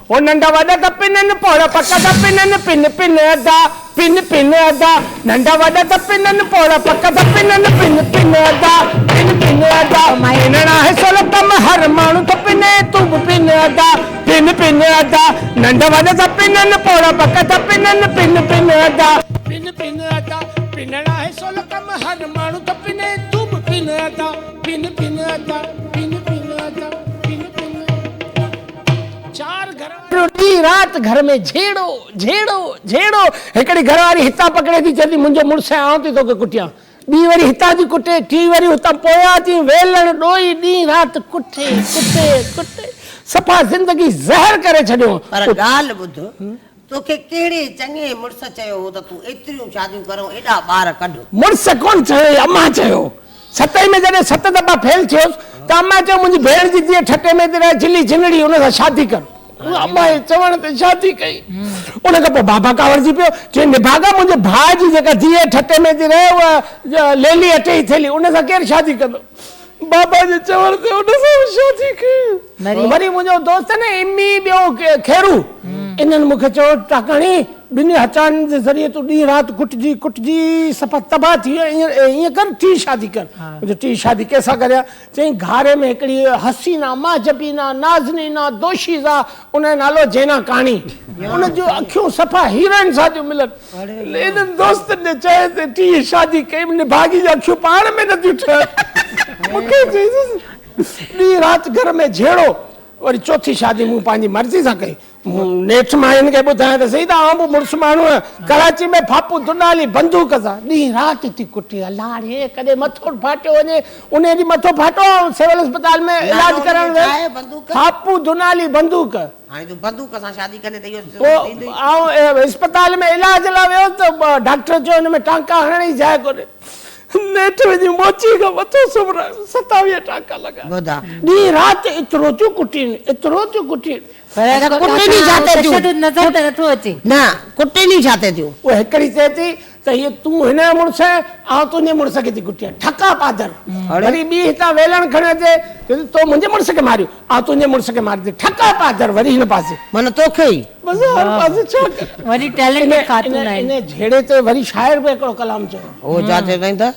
هو ننڍا وڏا ته پنن، پوڙها پڪا ته پنن، پن پن ادا، پن پن ادا. ننڍا وڏا ته پنن، پوڙها پڪا ته پنن، پن پن ادا، پن پن ادا. پنڻ آهي سولو ڪم، هر ماڻهو ٿو پني، تون به پن ادا، پن پن ادا. ننڍا وڏا ته پنن، پوڙها پڪا ته پنن، پن پن ادا، پن پن ادا. پنڻ آهي سولو ڪم، هر ماڻهو ٿو پني، تون به پن ادا، پن پن ادا، پن پن ادا، پن پن ادا. چار گهر واريون ڏينهن رات گهر ۾ جهيڙو جهيڙو جهيڙو. هڪڙي گهر واري هتان پڪڙي ٿي چئي ٿي منهنجو مڙس آهي آئون ٿي توکي ڪٽيان. ٻي وري هتان ٿي ڪٽي، ٽين وري هتان پويان ٿي ويلڻ ڏوئي ڏينهن رات ڪٽي ڪٽي ڪٽي صفا زندگي زهر ڪري ڇڏيو. پر ڳالهه ٻڌ، توکي ڪهڙي چڱي مڙس چيو هو ته تون ايتريون شاديون ڪر ۽ ايڏا ٻار ڪڍ؟ مڙس ڪونه چيو هي امان چيو. ستئين ۾ جڏهن ست دفعا فيل ٿيس ته امان چيو منهنجي ڀيڻ جي ڌيء ٺٽي ۾ ٿي رهي جلي جنڙي ان سان شادي ڪر. امان جي چوڻ تي شادي ڪئي. ان کان پوء بابا ڪاوڙجي پيو چيائين نڀاڳا منهنجي ڀاء جي جيڪا ڌيء ٺٽي ۾ ٿي رهي اها ليلي اٽي جي ٿيلهي ان سان ڪير شادي ڪندو. بابا جي چوڻ تي ان سان به شادي ڪئي. وري منهنجو دوست نه امي ٻيو خيرو انهن مون کي چيو ٽاڪاڻي ٻن هچان جي ذريعي تون ڏينهن رات ڪٽجي ڪٽجي صفا تباهه ٿي ويو آهين ائين ڪر ٽين شادي ڪر. مون چيو ٽين شادي ڪنهن سان ڪريان؟ چيائين گهاري ۾ هڪڙي حسينه مهجبينه نازنينه دوشيزه ان جو نالو جينا ڪاڻي ان جون اکيون صفا هيروئن سان ٿيون ملن. انهن دوستن جي چئي تي ٽين شادي ڪئي نڀاڳي جون اکيون پاڻ ۾ نٿيون ٺهن. مون کي چيس ڏينهن رات گهر ۾ جهيڙو. وري چوٿين شادي مون پنهنجي مرضي سان ڪئي. نيٺ مان هن کي ٻڌايان ته سهي ته آئون به مڙس ماڻهو آهيان. ڪراچي ۾ ڦاپو دنالي بندوق سان ڏينهن رات ٿي ڪٽي. الا ڙي ڪڏهن مٿو ڦاٽيو وڃي. انهيء ڏينهن مٿو ڦاٽو آئون سول اسپتال ۾ علاج ڪرائڻ ويس. ڦاپو دنالي بندوق. هاڻي تون بندوق سان شادي ڪندين ته اهو ٿيندو ئي. پوء آئون اسپتال ۾ علاج لاء ويس ته ڊاڪٽر چيو هن ۾ ٽانڪا هڻڻ جي جاء ڪونهي. نيٺ وڃي موچي کان مٿو سنڀرايم، 27 ٽانڪا لڳا. ڏينهن رات ايترو ٿيون ڪٽين، ايترو ٿيون ڪٽين. پر ڪٽين ئي ڇا تي ٿيون؟ تشدد نظر ته نٿو اچي. نه، ڪٽين ئي ڇا تي ٿيون؟ اها هڪڙي چئي ٿي ته هيء تون هن جو مڙس آهين، آئون تنهنجي مڙس کي ٿي ڪٽيان. ٺڪا پادر. وري ٻي هتان ويلڻ کڻيو اچي، چئي ٿي تو منهنجي مڙس کي ماريو، آئون تنهنجي مڙس کي ماريندس. ٺڪا پادر وري هن پاسي. معنيٰ توکي ئي. بس هر پاسي ڇا ڪريان. وڏي ٽيلنٽيڊ خاتون آهن. ان جهيڙي تي وري شاعر به هڪڙو ڪلام چيو. اهو ڇا چيو اٿائين ته.